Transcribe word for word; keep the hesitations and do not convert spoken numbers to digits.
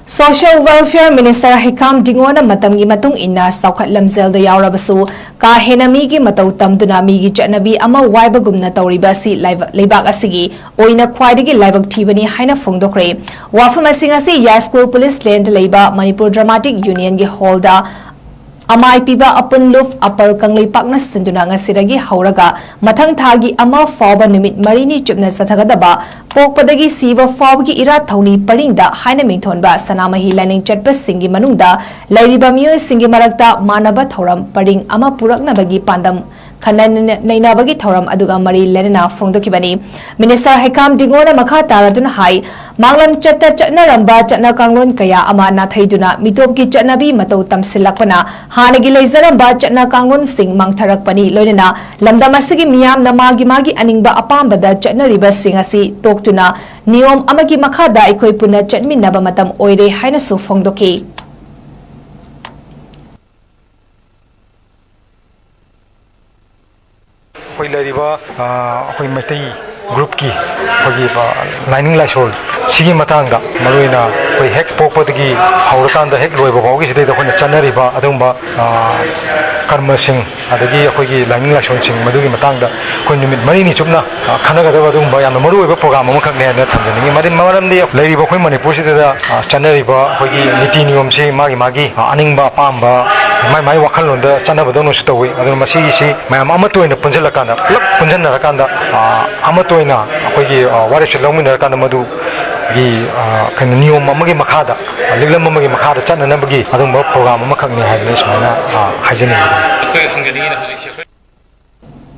Social Welfare Minister ꯍꯩꯈꯥꯝ ꯗꯤꯡꯒꯣꯅ ꯃꯇꯝꯒꯤ ꯃꯇꯨꯡ ꯏꯟꯅ ꯆꯥꯎꯈꯠ ꯂꯝꯖꯦꯜꯗ ꯌꯥꯎꯔꯕꯁꯨ, ꯀꯥ ꯍꯦꯟꯅ ꯃꯤꯒꯤ ꯃꯇꯧ ꯇꯝꯗꯨꯅ ꯃꯤꯒꯤ ꯆꯠꯅꯕꯤ ꯑꯃ ꯋꯥꯏꯕꯒꯨꯝꯅ ꯇꯧꯔꯤꯕ ꯑꯁꯤ ꯂꯩꯕ-, ꯂꯩꯕꯥꯛ ꯑꯁꯤꯒꯤ ꯑꯣꯏꯅ ꯈ꯭ꯋꯥꯏꯗꯒꯤ ꯂꯥꯏꯕꯛ ꯊꯤꯕꯅꯤ ꯍꯥꯏꯅ ꯐꯣꯡꯗꯣꯛꯈ꯭ꯔꯦ꯫ ꯋꯥꯐꯝ ꯑꯁꯤꯡ ꯑꯁꯤ ꯌꯥꯏꯁ꯭ꯀꯨꯜ ꯄꯨꯂꯤꯁ ꯂꯦꯟꯗ ꯂꯩꯕ ꯃꯅꯤꯄꯨꯔ ꯗ꯭ꯔꯃꯥꯇꯤꯛ ꯌꯨꯅꯤꯌꯟꯒꯤ ꯍꯣꯜꯗ ꯑꯃꯥꯏ ꯄꯤꯕ ꯑꯄꯨꯟ ꯂꯨꯞ ꯑꯄꯔ ꯀꯪꯂꯩꯄꯥꯛꯅ ꯁꯤꯟꯗꯨꯅ ꯉꯁꯤꯗꯒꯤ ꯍꯧꯔꯒ ꯃꯊꯪ ꯊꯥꯒꯤ ꯑꯃ ꯐꯥꯎꯕ ꯅꯨꯃꯤꯠ ꯃꯔꯤꯅꯤ ꯆꯨꯞꯅ ꯆꯠꯊꯒꯗꯕ ꯄꯣꯛꯄꯗꯒꯤ ꯁꯤꯕ ꯐꯥꯎꯕꯒꯤ ꯏꯔꯥꯠ ꯊꯧꯅꯤ ꯄꯔꯤꯡꯗ ꯍꯥꯏꯅ ꯃꯤꯡꯊꯣꯟꯕ ꯁꯅꯥꯃꯍꯤ ꯂꯥꯏꯅꯤꯡ ꯆꯠꯄꯁꯤꯡꯒꯤ ꯃꯅꯨꯡꯗ ꯂꯩꯔꯤꯕ ꯃꯤꯑꯣꯏꯁꯤꯡꯒꯤ ꯃꯔꯛꯇ ꯃꯥꯟꯅꯕ ꯊꯧꯔꯝ ꯄꯔꯤꯡ ꯑꯃ ꯄꯨꯔꯛꯅꯕꯒꯤ ꯄꯥꯟꯗꯝ ꯈꯟꯅ ꯅꯩꯅꯕꯒꯤ ꯊꯧꯔꯝ ꯑꯗꯨꯒ ꯃꯔꯤ ꯂꯩꯅꯅ ꯐꯣꯡꯗꯣꯛꯈꯤꯕꯅꯤ꯫ ꯃꯤꯅꯤꯁꯇꯔ ꯍꯩꯈꯥꯝ ꯗꯤꯡꯒꯣꯅ ꯃꯈꯥ ꯇꯥꯔꯗꯨꯅ ꯍꯥꯏ, ꯃꯥꯡꯂꯝ ꯆꯠꯇ ꯆꯠꯅꯔꯝꯕ ꯆꯠꯅ ꯀꯥꯡꯂꯣꯟ ꯀꯌꯥ ꯑꯃ ꯅꯥꯊꯩꯗꯨꯅ ꯃꯤꯇꯣꯞꯀꯤ ꯆꯠꯅꯕꯤ ꯃꯇꯧ ꯇꯝꯁꯤꯜꯂꯛꯄꯅ ꯍꯥꯟꯅꯒꯤ ꯂꯩꯖꯔꯝꯕ ꯆꯠꯅ ꯀꯥꯡꯂꯣꯟꯁꯤꯡ ꯃꯥꯡꯊꯔꯛꯄꯅꯤ꯫ ꯂꯣꯏꯅꯅ ꯂꯝꯗꯝ ꯑꯁꯤꯒꯤ ꯃꯤꯌꯥꯝꯅ ꯃꯥꯒꯤ ꯃꯥꯒꯤ ꯑꯅꯤꯡꯕ ꯑꯄꯥꯝꯕꯗ ꯆꯠꯅꯔꯤꯕꯁꯤꯡ ꯑꯁꯤ ꯇꯣꯛꯇꯨꯅ ꯅꯤꯌꯣꯝ ꯑꯃꯒꯤ ꯃꯈꯥꯗ ꯑꯩꯈꯣꯏ ꯄꯨꯟꯅ ꯆꯠꯃꯤꯟꯅꯕ ꯃꯇꯝ ꯑꯣꯏꯔꯦ ꯍꯥꯏꯅꯁꯨ ꯐꯣꯡꯗꯣꯛꯈꯤ꯫ ꯑꯩꯈꯣꯏ ꯂꯩꯔꯤꯕ, ꯑ, ꯑꯩꯈꯣꯏ ꯃꯩꯇꯩ ꯒ꯭ꯔꯨꯞꯀꯤ ꯑꯩꯈꯣꯏꯒꯤ, ꯑ, ꯂꯥꯏꯅꯤꯡ ꯂꯥꯏꯁꯣꯜ ꯁꯤꯒꯤ ꯃꯇꯥꯡꯗ, ꯃꯔꯨꯑꯣꯏꯅ ꯑꯩꯈꯣꯏ ꯍꯦꯛ ꯄꯣꯛꯄꯗꯒꯤ ꯍꯧꯔꯀꯥꯟꯗ ꯍꯦꯛ ꯂꯣꯏꯕ ꯐꯥꯎꯒꯤꯁꯤꯗꯩꯗ ꯑꯩꯈꯣꯏꯅ ꯆꯠꯅꯔꯤꯕ ꯑꯗꯨꯒꯨꯝꯕ, ꯑ, ꯀꯔꯃꯁꯤꯡ, ꯑꯗꯒꯤ ꯑꯩꯈꯣꯏꯒꯤ ꯂꯥꯏꯅꯤꯡ ꯂꯥꯏꯁꯣꯜꯁꯤꯡ, ꯃꯗꯨꯒꯤ ꯃꯇꯥꯡꯗ ꯑꯩꯈꯣꯏ ꯅꯨꯃꯤꯠ ꯃꯔꯤꯅꯤ ꯆꯨꯞꯅ, ꯑ, ꯈꯟꯅꯒꯗꯕ ꯑꯗꯨꯒꯨꯝꯕ ꯌꯥꯝꯅ ꯃꯔꯨꯑꯣꯏꯕ ꯄ꯭ꯔꯣꯒ꯭ꯔꯥꯝ ꯑꯃꯈꯛꯅꯦ ꯍꯥꯏꯅ ꯊꯝꯖꯅꯤꯡꯉꯤ꯫ ꯃꯔꯝ-, ꯃꯔꯝꯗꯤ ꯂꯩꯔꯤꯕ ꯑꯩꯈꯣꯏ ꯃꯅꯤꯄꯨꯔꯁꯤꯗ, ꯑ, ꯆꯠꯅꯔꯤꯕ ꯑꯩꯈꯣꯏꯒꯤ ꯅꯤꯇꯤ ꯅꯤꯌꯣꯝꯁꯤ ꯃꯥꯒꯤ ꯃꯥꯒꯤ, ꯑ, ꯑꯅꯤꯡꯕ ꯑꯄꯥꯝꯕ, ꯃꯥꯏ ꯃꯥꯏ ꯋꯥꯈꯜꯂꯣꯟꯗ ꯆꯠꯅꯕꯗꯧꯅꯁꯨ ꯇꯧꯏ꯫ ꯑꯗꯨꯅ ꯃꯁꯤꯒꯤꯁꯤ ꯃꯌꯥꯝ ꯑꯃꯠꯇ ꯑꯣꯏꯅ ꯄꯨꯟꯁꯤꯜꯂꯀꯥꯟꯗ, ꯄꯨꯂꯞ ꯄꯨꯟꯁꯤꯟꯅꯔꯀꯥꯟꯗ, ꯑ, ꯑꯃꯠꯇ ꯑꯣꯏꯅ ꯑꯩꯈꯣꯏꯒꯤ, ꯑ, ꯋꯥꯔꯦꯞꯁꯦ ꯂꯧꯃꯤꯟꯅꯔꯀꯥꯟꯗ ꯃꯗꯨꯒꯤ, ꯑ, ꯀꯩꯅꯣ, ꯅꯤꯌꯣꯝ ꯑꯃꯒꯤ ꯃꯈꯥꯗ, ꯂꯤꯛꯂꯝ ꯑꯃꯒꯤ ꯃꯈꯥꯗ ꯆꯠꯅꯅꯕꯒꯤ ꯑꯗꯨꯒꯨꯝꯕ ꯄ꯭ꯔꯣꯒ꯭ꯔꯥꯝ ꯑꯃꯈꯛꯅꯤ ꯍꯥꯏꯗꯅ ꯁꯨꯃꯥꯏꯅ, ꯑ, ꯍꯥꯏꯖꯅꯤꯡꯉꯤ꯫ ꯑꯩꯈꯣꯏ ꯍꯪꯖꯅꯤꯡꯉꯤꯅ ꯍꯧꯖꯤꯛꯁꯦ ꯑꯩꯈꯣꯏ